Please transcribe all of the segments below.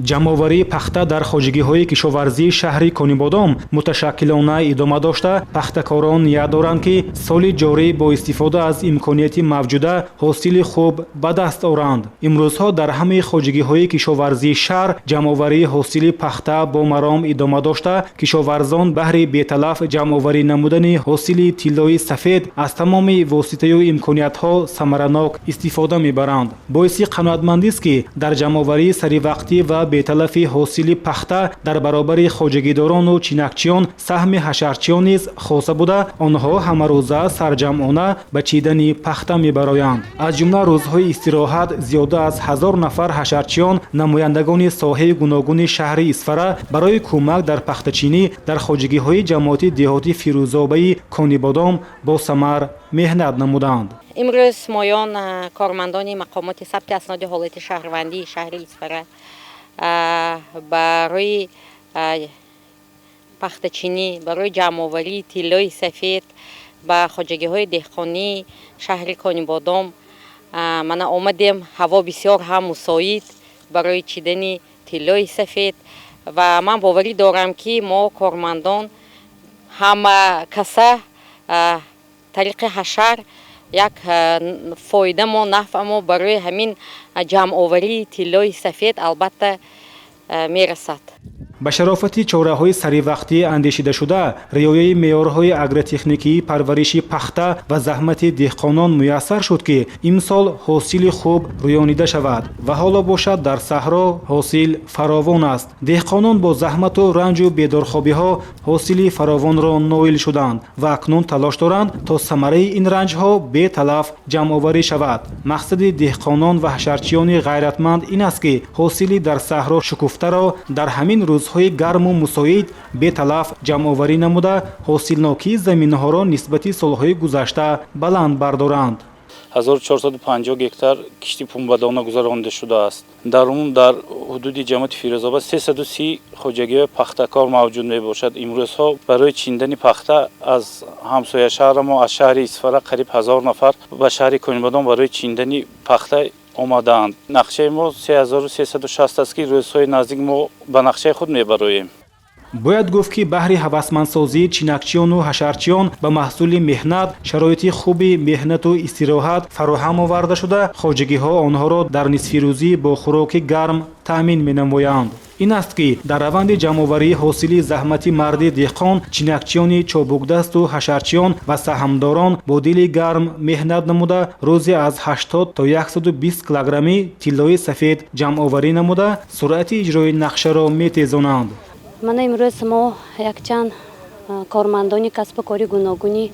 Ҷамъоварии пахта дар хоҷагиҳои кишоварзии шаҳри Конибодом муташаккилона идома дошта, пахтакорон ният доранд, ки соли ҷорӣ бо истифода аз имконияти мавҷуда ҳосили хуб ба даст оранд. Имрӯзҳо дар ҳамаи хоҷагиҳои кишоварзии шаҳр ҷамъоварии ҳосили пахта бо маром идома дошта, кишоварзон баҳри беталаф ҷамъоварӣ намудани ҳосили тиллои сафед аз тамоми воситаю имкониятҳо самаранок истифода мебаранд. Боиси қаноатмандист, ки дар ҷамъоварии саривақтӣ ва беталафи ҳосили пахта дар баробари хоҷагидорону чинакчиён саҳми ҳашарчиён низ хоса буда, онҳо ҳамарӯза сарҷамъона ба чидани пахта мебароянд. Аз ҷумла рӯзҳои истироҳат зиёда аз 1000 нафар ҳашарчиён, намояндагони соҳаи гуногуни шаҳри Исфара, барои кӯмак дар пахтачинӣ дар хоҷагиҳои ҷамоати деҳоти Фирӯзобаи Конибодом бо самар меҳнат намуданд. Имрӯз моён, кормандони мақомоти сабти асноди ҳолати шаҳрвандии шаҳри Исфара, барои пахтачинӣ, барои ҷамъоварии тиллои сафед ба хоҷагиҳои деҳқонии шаҳри Конибодом мана омадем. Ҳаво бисёр ҳам мусоид барои чидани тиллои сафед ва ман боварӣ дорам, ки мо кормандон ҳама каса тариқи ҳашар як фоидамо, нафъамо барои ҳамин ҷамъоварии тиллои сафед албатта мерасад. Ба шарофати чораҳои саривақтӣ андешидашуда, риояи меъёрҳои агротехникии парвариши пахта ва заҳмати деҳқонон муяссар шуд, ки имсол ҳосили хуб рӯёнида шавад ва ҳоло бошад, дар саҳро ҳосил фаровон аст. Деҳқонон бо заҳмату ранҷу бедорхобиҳо ҳосили фаровонро ноил шуданд ва акнун талош доранд, то самараи ин ранҷҳо беталаф ҷамъоварӣ шавад. Мақсади деҳқонон ва ҳашарчиёни ғайратманд ин аст, ки ҳосили дар саҳро шукуфтаро дар ҳамин рӯзҳои гарму мусоид беталаф ҷамъоварӣ намуда, ҳосилнокии заминҳоро нисбати солҳои гузашта баланд бардоранд. 1450 гектар кишти пунбадона гузаронида шудааст. Дар умум дар ҳудуди ҷамоати Фирӯзобод 330 хоҷагиҳои пахтакор мавҷуд мебошад. Имрӯзҳо барои чиндани пахта аз ҳамсоя шаҳрамо, аз шаҳри Исфара, қариб 1000 нафар ба шаҳри Конибодом барои чиндани пахта омадаанд. Нақшаи мо 3360 аст, ки рӯзҳои наздик мо ба нақшаи худ мебароем. Бояд гуфт, ки баҳри ҳавасмандсозии чинакчиёну ҳашарчиён ба маҳсули меҳнат шароити хуби меҳнату истироҳат фароҳам оварда шуда, хоҷагиҳо онҳоро дар нисфирӯзӣ бо хӯроки гарм таъмин менамоянд. Ин аст, ки дар раванди ҷамъоварии ҳосили заҳмати марди деҳқон чинакчиёни чобукдасту ҳашарчиён ва саҳмдорон бо дили гарм меҳнат намуда, рӯзе аз 80 то 120 килограммӣ тиллои сафед ҷамъоварӣ намуда, суръати иҷрои нақшаро метезонанд. Мана имрӯз мо якчанд кормандони касбу кори гуногуни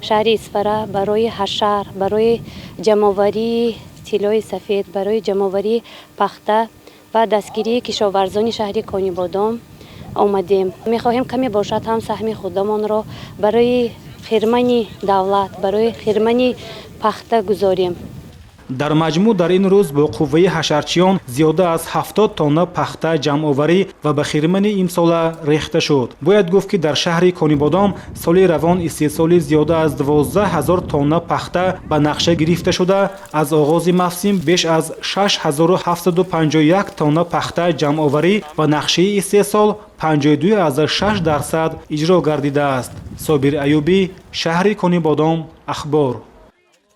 шаҳри Исфара барои ҳашар, барои ҷамъоварии тиллои сафед, барои ҷамъоварии пахта ва дастгирии кишоварзони шаҳри Конибодом омадем. Мехоҳем, каме бошад ҳам, саҳми худамонро барои хирмани давлат, барои хирмани пахта гузорем. Дар маҷмӯъ дар ин рӯз бо қувваи ҳашарчиён зиёда аз 70 тонна пахта ҷамъоварӣ ва ба хирмани имсола рехта шуд. Бояд гуфт, ки дар шаҳри Конибодом соли равон истеҳсоли зиёда аз 12 000 тонна пахта ба нақша гирифта шуда, аз оғози мавсим беш аз 6751 тонна пахта ҷамъоварӣ ва нақшаи истеҳсол 52,6% иҷро гардидааст. Собир Аюбӣ, шаҳри Конибодом, Ахбор.